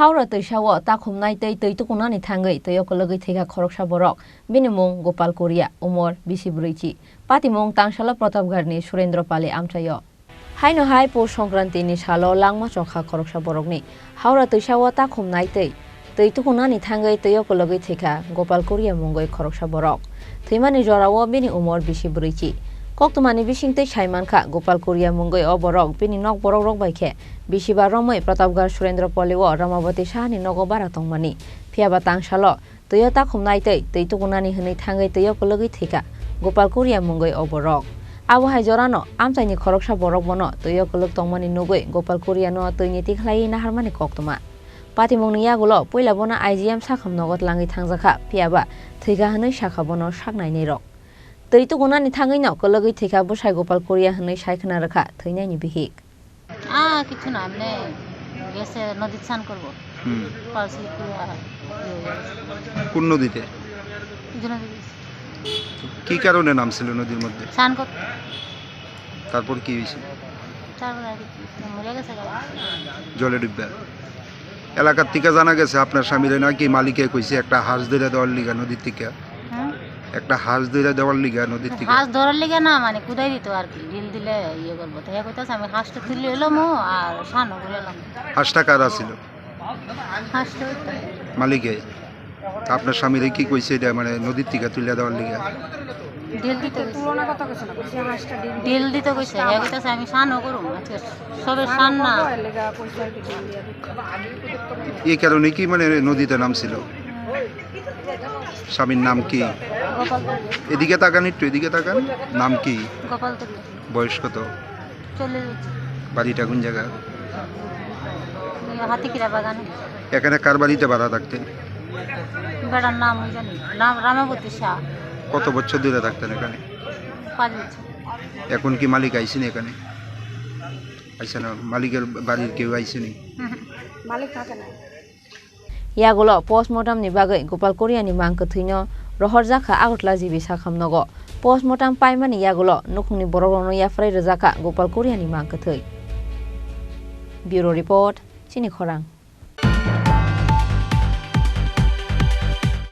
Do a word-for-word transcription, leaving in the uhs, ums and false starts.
Howrah twisa o takhumnai tei twi tukunani thangwi twi o kwlwgwi thwikha khoroksa borok. Bini mung Gopal Koria, umor bisi brwichi. Patimung tangsalo Pratapgarhni Surendra Pali amchaio. Haino hai Pus Songkrantini salo langma chokha khoroksa borokni. Howrah twisa o takhumnai twi twi tukunani thangwi twi o kwlwgwi thwikha Gopal Koria mungwi khoroksa borok. Thwimani jorao bini umor bisi brwichi. Koktwmani bisingtwi saimankha Gopal Koria mungwi o borok bini nok borokrok bai khe bisiba romwi Pratapgarh Surendra Pali o Ramabati Sahani nogo bara tongmani. Phiyaba tangsalo twi o takhumnai tei twi tukunani hwnwi thangwi twi o kwlwgwi thwikha Gopal Koria mungwi o borok. Abo hai jorano amchaini khoroksa borok bono twi o kwlwk tongmani nugwi Gopal Koriano twini tikhlaiwi naharmani koktwma. Patimungni yagulo puila bono I G M sakham nogo tlangwi thangjakha, phiyaba thwikha hwnwi sakha bono sak nainairok. Twi tukunani thangwino kwlwgwi thwikha bwsai Gopal Koria hwnwi sai khna rwkha thwinaini bihik. Ah, কিছু না, এমনি গেছে নদীত স্নান করবো। হুম। পাও স্লিপ করে আর ইয়ে হয়ে গেছে। কোন নদীতে? উজু নদী গেছে। কি কারণে নামছিল নদীর মধ্যে? স্নান করতে। তারপর কি হয়েছিল? তারপর আর কি, মরে গেছে গা। জলে ডুববে? এলাকার থেকে জানা গেছে আপনার স্বামীরে নাকি মালিকে কইছে একটা হাঁস ধরে দেওয়ার লিগা নদীর থেকে। হ্যাঁ? একটা হাঁস ধরে দেওয়ার লিগা নদীর থেকে। হাঁস ধরার লিগা না, মানে কুদাই দিত আর কি, ডিল দিলে ইয়ে করবো। তো হে কইতাছে, "আমি হাঁসটা তুলে এলাম আর সানো করে এলাম।" হাঁসটা কার আছিল? হাঁসটা ওই তো। মালিকে? আপনার স্বামীরে কি কইছে এটা, মানে নদীর থেকে তুলে দেওয়ার লিগা? ডিল দিতে কইছে। তুলনা কথা কইছে না, কইছে হাঁসটা ডিল দিতে কইছে। হে কইতাছে, "আমি সানো করুম, আজকে সবে সান না।" এই কারণে কি মানে নদীতে নামছিল? স্বামীর নাম কি? গোপাল। এদিকে তাকান একটু, এদিকে তাকান। নাম কি? গোপাল দেব। বয়স কত? চল্লিশ বছর। বাড়িটা কোন জায়গা? এই হাতিকিরা বাগানে। এখানে কার বাড়িতে ভাড়া থাকতেন? বেটার নাম ওই জানি, নাম রামাবতী শাহ। কত বছর ধরে থাকতেন এখানে? পাঁচ বছর। এখন কি মালিক আইছেন এখানে? আইসে না, মালিকের বাড়ির কেউ আইসেনি? হুম, হুম। মালিক থাকে না। Yagulo postmortem ni bagwi Gopal Koria ni mang kwthwino rohorjakha Agartala G B sakham nogo. Postmortem paimani yagulo nukhungni borokrokno yapharwi rwjakha Gopal Koria ni mang kwthwi. Bureau Report, Chini Khorang.